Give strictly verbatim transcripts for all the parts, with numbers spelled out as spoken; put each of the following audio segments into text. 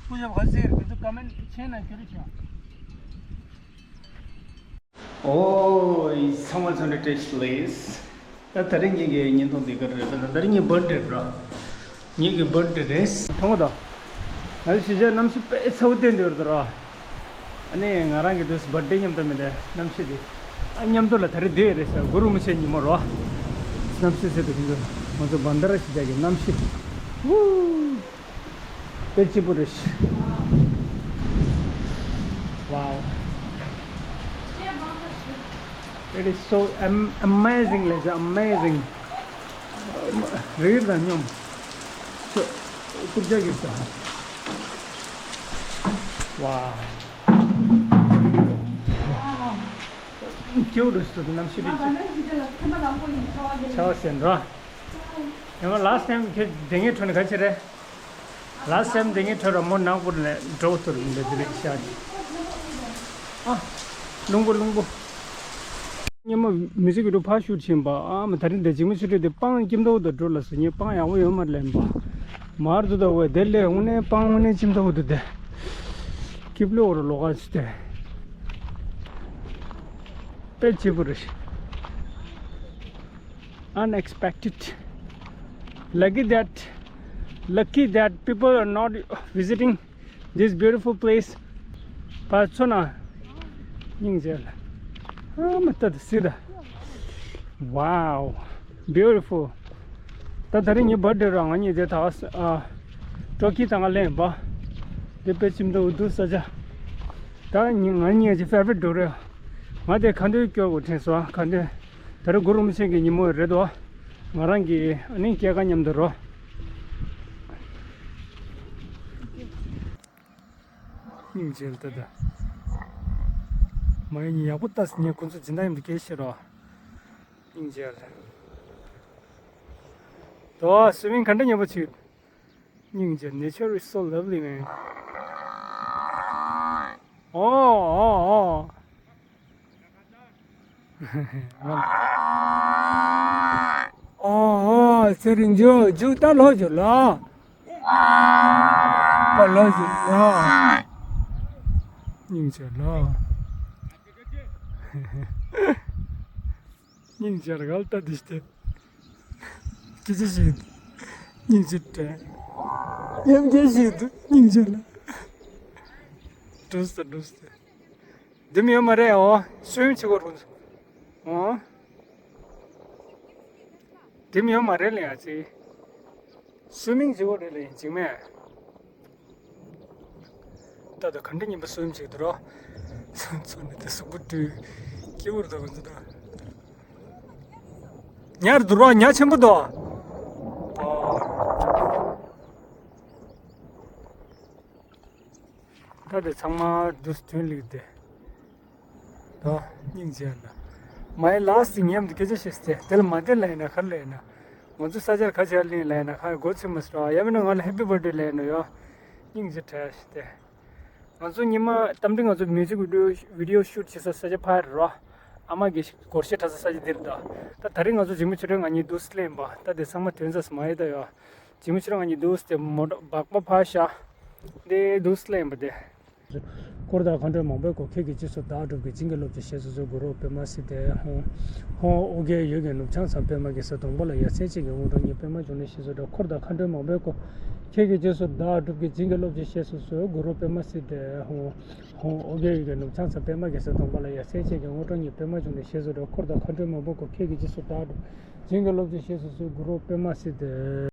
སྐུ་ཞབས་ཧ་ཟེར་དེ་ཚོ་ཀ་མེན་ཊི་ཆེན་ན་བསྐྱུར་ཤོག་ཨོ། ཚང་མ་ཚང་རེ་བཀྲ་ཤིས་བདེ་ལེགས། ད་ད་རིང་ངེད་ཀྱི་བརྙན་ཐུང་འདི་ག་རེ་རེད། ད་ད་རིང་ངའི་བར་ཐ་ཌེ་རེད་ར། ངེད་ཀྱི་བར་ཐ་ཌེ་རེད། མཐོང་གོ་ད། ང་ཚོ་གཞིས་ཆགས་གནམ་གཤིས་དཔེ་ཚ་བོ་བསྟན་འདུག་ར། ཨ་ནི་ང་རང་གི་དུས་བར་ཐ་ཌེ་མཉམ་དུ་མེད་དེ་གནམ་གཤིས་དེ། ཨ་མཉམ་དུ་ལ་ད་རེས་དེ་རེད་ཟེར། གུ་རུ་མི་ཆེན་ཉིན་མོ་རོ། གནམ་གཤིས་ཟེར་དུས་ང་ཚོ་ང་ཚོ་བྷན་དྷ་ར་གཞིས་ཆགས་ཀྱི་གནམ་གཤིས། ཝུ། དཔེ་སྐྱིད་པོ་རེད། Wow. It is so am- amazing, like, amazing. རིག་དང་སྙོམས། ཁྱོད་རྐུབ་བཀྱག་གིས་ཟ། Wow. སྐྱིད་པོ་རེད་ཟེར་དུས་གནམ་གཤིས་རེད། ཆར་པ་ཟེར་འགྲོ། ཡང་ན་ལ་སི་ཊི་ཊའིམ་ཁྱོད་དེ་སྔའི་ཁྲོད་ནས་ག་ཅི་རེད། ལ་སི་ཊི་ཊའིམ་དེ་སྔའི་ཁྲོད་ར་མོ་ནག་པོ་ནས་འགྲོ་ཐུབ་མི་འདུག་དེ་རིང་ཤར་ནས། ཨ། རླུང་པོ་རླུང་པོ། སྔོན་མ་མིའུ་ཟིག་གི་འགྲོ་ཕར་ཤུཊ་ཕྱིན་པ། ཨ་མ་ད་རིང་དེ་འཇིགས་མེད་ཆུ་ཚོད་དེ་སྤང་སྐྱིད་མདོག་དང་འགྲོ་ལ་སོ་ངས་སྤང་ཡག་པོ་ཡོད་མ་རེད་ལབ་པ། མར་འདུག་ད་འོ་དེ་ལས་དངོས་གནས་སྤང་དངོས་གནས་སྐྱིད་མདོག་འདུག་དེ། སྐྱིད་པོ་འོ་ར་ལོག་ག་ཚུད་དེ། དཔེ་སྐྱིད་པོ་རེད། Unexpected. Lucky that, lucky that people are not visiting this beautiful place. ཕར་ཚུར་ན་སྙིང་རྗེ་ལ། ཨ་མ་ལྟ་དུ་སྲིད་ད། Wow, beautiful. ད་ད་རིང་ངའི་བར་ཐ་ཌེ་ར། ང་གཉིས་དེ་ད་ཨ་ཊོ་ཀི་ད་ང་ལེན་པ། དེ་དཔེ་ཁྱིམ་དུ་འུ་དུ་ས་ཆ། ད་ང་གཉིས་ཀྱི་ཕེ་ཝ་རི་ཊི་འགྲོ་རེད། ང་དེ་ཁ་འདོན་སྐྱོར་དགོས་དྲན་སོང་། ཁ་འདོན། ད་རེས་གུ་རུ་མི་ཆེན་གྱི་ཉིན་མོ་རེད་དོ། ང་རང་གི་ཨ་ནི་སྐྱེས་སྐར་མཉམ་དུ་རོ། སྙིང་རྗེ་ལ་ལྟ་ད། མ་ཡིན་ཡག་པོ་ལྟ་ཟིན་ཉེ་ཁོ་ཚོ་སྦྱིན་བདག་ཡིན་པ་སྐད་ཤེས་རོ། སྙིང་རྗེ་ལ། དོ་སུ་མིང་ག་འདྲ་ཉེ་པོ་ཆིག་སྙིང་རྗེ། Nature is so lovely, man. ཨོ་ཨོ་ཨོ། ཨོ་ཨོ། ཚེ་རིང་ཇོ་ཇོ་ད་ལོ་ཇོ་ལ། ད་ལོ་ཇོ་ལ། སྙིང་རྗེ་ལ། སྙིང་རྗེ་ར་ག་ལ་ལྟ་དེ་སྟེ། སྐྱིད་ཆེ་ཞིག་འདུག་སྙིང་རྗེ་དྲན། ཉམས་ཆེ་ཞིག་འདུག་སྙིང་རྗེ་ལ། འགྲོ་སྟེ་འགྲོ་སྟེ། འདི་མི་ཡོད་མ་རེད་ཨོ། སུའིམ་བྱེད་དགོས་རུང་། ཨོ། འདི་མི་ཡོད་མ་རེད་ལ་ཡ་ཅི། སུའིམ་བྱེད་དགོས་རེད་ལ་ཡིན་ཅིང་མེད། ད་ལྟ་ག་འདྲ་ཉིན་པ་སུའིམ་བྱེད་འདུག་རོ། ཚོ་ནི་དེ་གཟུགས་པོ་བཀྲུས། སྐྱིད་པོ་རེད་འདུག་ང་ཚོ་ད། ཉ་རེད་འདུག་རོ། ཉ་ཆེན་པོ་འདུག་ད་དེ་ཚང་མ་འདུག་སེ་ཐོན་ལེགས་དེ། ད་སྙིང་རྗེ་ལ། མའི་ལ་སི་ཊི་ཉམས་དུ་སྐད་ཆ་བཤད་སྟེ་དེ་ལ་མ་བསྡད་ལ་ཡིན་ན་ག་རེ་ལ་ཡིན་ན། ང་ཚོ་ས་ཆར་ཁ་ཆར་ལེན་ལ་ཡིན་ན་ཁ་སྒོ་ཚིག་མ་སི་ར་ཡ་མིན་ན་ང་ལ་ཧེ་པི་བར་ཐ་ཌེ་ལ་ཡིན་ན་ཡོ། སྙིང་རྗེ་བྲལ་སྟེ། ང་ཚོ་ཉི་མ་གཏམ་དེ་ང་ཚོ་མིའུ་ཟིག་བི་ཌི་ཡོ་བི་ཌི་ཡོ་ཤུཊ་བྱེད་ས་ས་ཆ་ཕར་རོ། ཨ་མ་གི་སྒོར་གཞས་གྲྭ་ས་ས་ཆ་འདིར་འདུག་ད་ད་རིང་ང་ཚོ་འཇིགས་མེད་ཆོས་སྒྲོན་ང་གཉིས་འདུག་སེ་ལེན་པ། ད་དེ་ཚང་མ་ཐོན་ས་སུ་མ་ཡོད་ད་ཡོ། འཇིགས་མེད་ཆོས་སྒྲོན་ང་གཉིས་འདུག་སེ་མོ་ཊ་སྦག་པ་ཕར་བཞག་དེ་འདུག་སེ་ལེན་པ་དེ། འཁོར་དང་མཁའ་འགྲོ་མང་པོའི་སྐུ། ཁྱེད་ཀྱི་རྗེས་སུ་བདག་སྒྲུབ་ཀྱི། བྱིན་གྱིས་རློབ་ཅིང་བཞེས་སུ་གསོལ། གུ་རུ་པདྨ་སིདྡྷི་ཧཱུྃ། ཧཱུྃ། ཨོ་རྒྱན་འོད་ཀྱི་ནུབ་བྱང་མཚམས། པདྨ་རྒྱལ་སྲས་སྡོང་པོ་ལ་ཡ། སྲས་བཅས་ཀྱི་དངོས་གྲུབ་བརྙེས། པདྨ་འབྱུང་གནས་ཞེས་སུ་གྲགས། འཁོར་དང་མཁའ་འགྲོ་མང་པོའི་སྐུ། ཁྱེད་ཀྱི་རྗེས་སུ་བདག་སྒྲུབ་ཀྱི། བྱིན་གྱིས་རློབ་ཅིང་བཞེས་སུ་གསོལ། གུ་རུ་པདྨ་སིདྡྷི་ཧཱུྃ། ཧཱུྃ། ཨོ་རྒྱན་འོད་ཀྱི་ནུབ་བྱང་མཚམས། པདྨ་རྒྱལ་སྲས་སྡོང་པོ་ལ་ཡ། སྲས་བཅས་ཀྱི་དངོས་གྲུབ་བརྙེས། པདྨ་འབྱུང་གནས་ཞེས་སུ་གྲགས། འཁོར་དང་མཁའ་འགྲོ་མང་པོའི་སྐུ། ཁྱེད་ཀྱི་རྗེས་སུ་བདག་སྒྲུབ། བྱིན་གྱིས་རློབ་ཅིང་བཞེས་སུ་གསོལ། གུ་རུ་པདྨ་སིདྡྷི།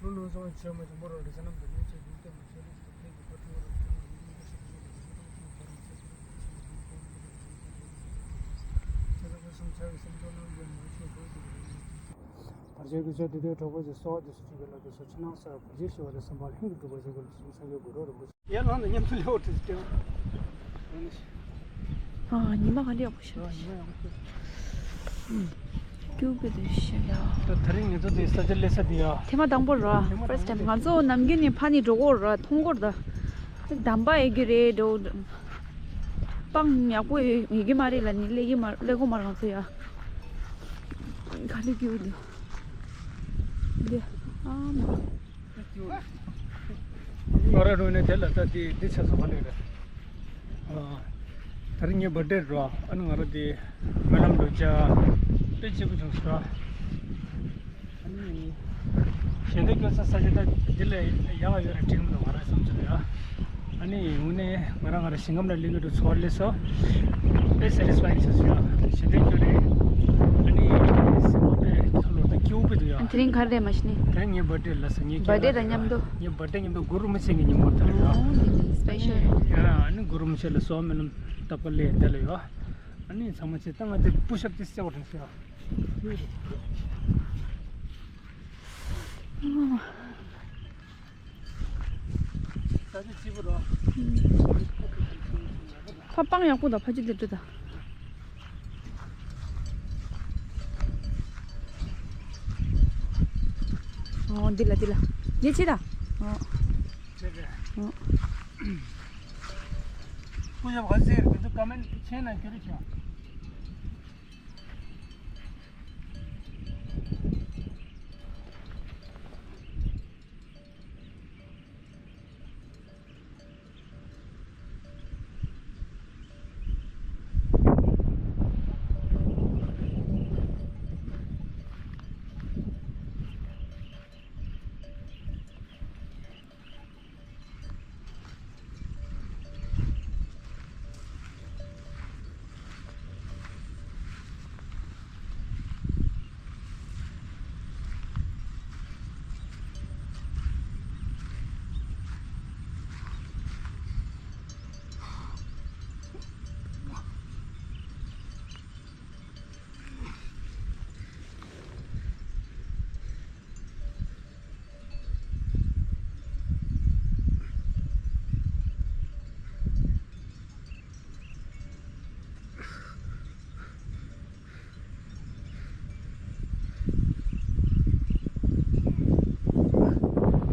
ལུ་ལུ་སོང་བའི་ཆོས་མ་ཆེན་པོ་རོ་རི་ས་རྣམས་དང་ཉེ་ཆེ་ཡུལ་གཏན་མ་ཆོས་རིགས་སུ་ཕལ་གྱི་ཕ་ཁྲོ་བ་རབ་ཆེན་ལ་ཡུལ་མི་འདི་ཞིག་ཏུ་ཡོད་པ་དང་མི་ཐོག་ཆེན་བར་མི་ཆད་པར་ཆེན་པོ་ཆེན་པོ་ཆེན་པོ་ཆེན་པོ་ཆེ་ས་ཁོ་སུམ་ཆར་བའི་སེམས་མཆོག་རྣམས་ཀྱང་མ་ཆོས་སྒོ་ཡི་གི་རིགས་བར་ཆད་ཀྱི་ཆོས་དེ་དག་གྲོགས་པོ་ཞེས་གསོལ་བ་འདེབས་སོ། ཆོས་ཀྱི་བླ་རྒྱ་མཚོ་ཕྱི་ནང་གསལ་བར་བར་ཆད་ཞི་བ་དང་། སེམས་པ་ལྷུན་གྱིས་གྲུབ་པར་བྱེད་པའི་སངས་རྒྱས་གུ་རུ་རིན་པོ་ཆེ། ཡར་ལངས་ནས་མཉམ་དུ་ལེའུ་བྲིས་ཏེ། ཨ། ཉི་མ་ག་འདྲ་ཡག་པོ་ཤར་འདུག་ཤག་སྐྱིད་པོ་འདུག་ཤག་ཡ། ད་དེ་རིང་ངེད་ཚོ་དེ་ས་ཆ་སླེབས་ས་དེ་ཡ། ཐེངས་མ་དང་པོ་རེད། ཕར་སི་ཊི་ཊའིམ། ང་ཚོ་ནམ་རྒྱུན་ནས་ཕར་ནས་འགྲོ་གི་རེད། མཐོང་གི་རེད། ད་དམ་པ་ཡོད་ཀྱི་རེད་འགྲོ། སྤང་ཡག་པོ་ཡོད་ཀྱི་མ་རེད་ལབ་ནས་སླེབས་ཀྱི་མ་སླེབས་གོ་མ་རེད་ང་ཚོ་ཡ། ག་འདྲ་སྐྱིད་པོ་འདུག་འདི། ཨ་མ། ང་རང་རུ་ནས་དེ་ལ་ལྟ་དེ་འདི་ཆ་ཚང་མ་ལེགས་རེད། ཨ། ད་རིང་ངའི་བར་ཐི་ཌེ་རེད། ཨ་ནི་ང་རང་དེ་སྨོན་ལམ་འགྲོ་བྱ་དཔེ་སྐྱིད་པོ་བྱུང་སོང་། ཨ་ནི་ཞལ་འདོན་སྐྱོན་ས་ས་ཆ་ད་འདི་ལས་ཡག་ཡོད་རེད་དྲན་གྱི་འདུག་ང་རང་བསམ་ཚུལ་རེད། ཨ། ཨ་ནི་དངོས་གནས་ང་རང་ང་རང་ཞིང་ཁམས་ལ་སླེབས་ཀྱི་འདུག་ཚོར་སླེབས་སོང་། དཔེ་སེ་ཊི་སི་ཕའིང་བྱས་སོང་ཡ། ཞལ་འདོན་སྐྱོན་རེད། ཨ་ནི་སེམས་པ་དཔེ་ཁ་ལོ་ད་སྐྱིད་པོ་འདུག་ཡ། དེ་རིང་ག་རེ་རེད་མ་གཞི་ནས། དེ་རིང་ངའི་བར་ཐི་ཌེ་ལ་སོང་ངའི་སྐྱེས་པ་རེད། བར་ཐི་ཌེ་དང་མཉམ་དུ། ངའི་བར་ཐི་ཌེ་མཉམ་དུ་གུ་རུ་རིན་པོ་ཆེ་གི་ཉིན་མོ་དེ་རེད་ཡ། ཨོ་དེ་དེ་སི་པེ་ཤལ། ཡ། ཨ་ནི་གུ་རུ་རིན་པོ་ཆེ་ལ་གསོལ་བ་སྨོན་ལམ་བཏབ་པ་ལས་དེ་ལ་ཡ། ཨ་ནི་ཚང་མ་བྱས་ད་ང་དེ་པུ་ཤ་ཨབ་དེ་རྩེ་བ་དྲན་སོང་ཡ། ཕ་སྤང་ཡག་པོ་དང་ཕ་ཅི་དེ་འདྲ་དང་། ཨོ་འདི་ལ་འདི་ལ་འདི་ཅི་ད། ཨོ། ཨོ། ཀུ་ཞབས་ག་ཟེར་གི་འདུག་ཀ་མེན་ཊི་མཆན་ནང་བསྐྱུར་ཤོག་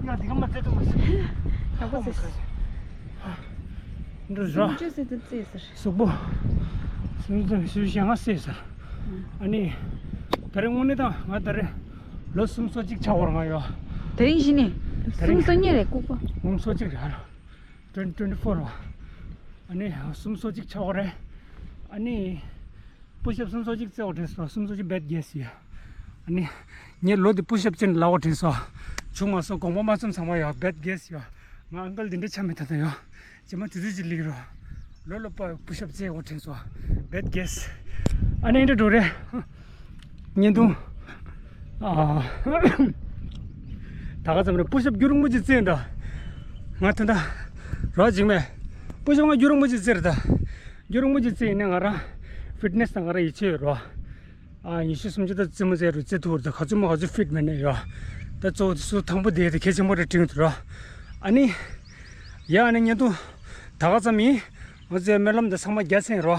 ཡ་འདི་ག་མ་བཙལ་ཐུབ་མ་སོང་། ཡག་པོ་བཙལ་སོང་། འགྲོ་བཞག་སུམ་ཅུ་སོ་བདུན་བཙལ་ཟེར། གཟུགས་པོ། སུམ་ཅུ་སོ་བཞི་ལྔ་བཙལ་ཟེར། ཨ་ནི། ད་རེས་དངོས་གནས་ད་ང་ད་རེས་ལོ་སུམ་ཅུ་སོ་གཅིག་ཆགས་པ་རེད་ང་ཡ། དེ་རིང་གཞི་ནས། ད་རིང་སུམ་ཅུ་སོ་གཉིས་རེད་ལྐུགས་པ། སུམ་ཅུ་སོ་གཅིག་རེད་ཨ། twenty twenty-four རེད། ཨ་ནི་སུམ་ཅུ་སོ་གཅིག་ཆགས་པ་རེད། ཨ་ནི། པུ་ཤ་ཨབ་སུམ་ཅུ་སོ་གཅིག་བཙལ་བ་དྲན་སོང་། སུམ་ཅུ་སོ་གཅིག་བེད་གེ་སི་ཡ། ཨ་ནི། ངས་ལོ་འདི་པུ་ཤ་ཨབ་བཙལ་ནས་ལབ་པ་དྲན་སོང་། བྱུང་མ་སོང་། དགོངས་པ་མ་ཚོམ་ཚང་མ་ཡ་བེད་གེ་སི་ཡ། ང་ཨང་ཀལ་འདི་འདྲ་ཆགས་མེད་ད་ད་ཡ། རྗེས་མ་དུས་ཚོད་ཅིག་སླེབས་ཀྱི་རེད། ལོ་ལོ་པ་པུ་ཤ་ཨབ་བཙལ་བ་དྲན་སོང་། བེད་གེ་སི། ཨ་ནི་འདྲ་འགྲོ་རེད། བརྙན་ཐུང་། ཨ། ད་ག་ཙམ་རེད། པུ་ཤ་ཨབ་རྒྱུན་རིང་པོ་ཅིག་བཙལ་ད། ང་ད་ལྟ་རོགས་འཇིགས་མེད། པུ་ཤ་ཨབ་ང་རྒྱུན་རིང་པོ་ཅིག་བཙལ་རེད་ད། རྒྱུན་རིང་པོ་ཅིག་བཙལ་ཡིན་ན་ང་རང་ཕིཊ་ནེ་སི་དང་ང་རང་ཡིད་ཆེས་ཡོད་རོ། ཨ། ཉི་ཤུ་སུམ་ཅུ་ད་རྩེད་མོ་རྩེ་རུ་རྩེ་ཐུབ་རེད་ད། ག་ཚོད་མོ་ག་ཚོད་ཕིཊ་མེད་ན་ཡོད། ད་གཙོ་བོ་དེ་སུ་དང་པོ་དེ་དེ་གལ་ཆེན་པོ་རེད་དྲན་འདུག་རོ། ཨ་ནི། ཡ་ཨ་ནི་བརྙན་ཐུང་། ད་ག་ཙམ་ཡིན། ང་ཚོའི་སྨོན་ལམ་དེ་ཚང་མ་རྒྱལ་ཚན་རོ།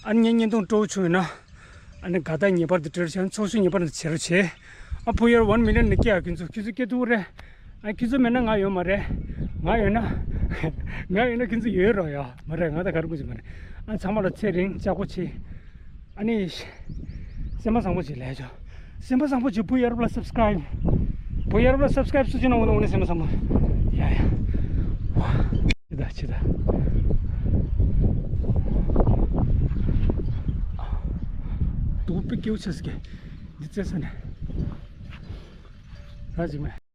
ཨ་ནི་ངའི་བརྙན་ཐུང་སྤྲོ་བོ་བྱུང་ཡོད་ན། ཨ་ནི་དགའ་རྟགས་ངེས་པར་དུ་སྤྲོད་བྱས། ཚོགས་ཞུགས་ངེས་པར་དུ་བྱེད་རོགས་བྱེད། ཨ་ཕོ་ཡར་ཝན་མི་ལི་ཡོན་ནི་སྐྱེ་ཡ་ཁྱོད་ཚོ་ཁྱོད་ཚོ་སྐྱེ་ཐུབ་རེད། ཨ་ཁྱོད་ཚོ་མེད་ན་ང་ཡོད་མ་རེད། ང་ཡོད་ན། ང་ཡོད་ན་ཁྱོད་ཚོ་ཡོད་རོགས་ཡ། མ་རེད་ང་ད་ག་རེ་དགོས་ཀྱི་མ་རེད། ཨ་ཚང་མ་ལ་ཚེ་རིང་ལྕགས་པོ་ཆེ། ཨ་ནི། སེམས་པ་བཟང་པོ་བྱེད་ལས་ཆོག་སེམས་པ་བཟང་པོ་བྱེད། བུ་ཡར་བ་ལ་སབ་སི་ཀ་རའིབ། བུ་ཡར་བ་ལ་སབ་སི་ཀ་རའིབ་སུ་བྱེད་ན་འོ་ན་འོ་ན་སེམས་པ་བཟང་པོ། ཡ་ཡ། ཆི་ད་ཆི་ད། དུག་པའི་སྐྱེའུ་ཆ་སི་ཀེ། འདི་རྩེ་ས་ནས། ར་ཅིག་མེད།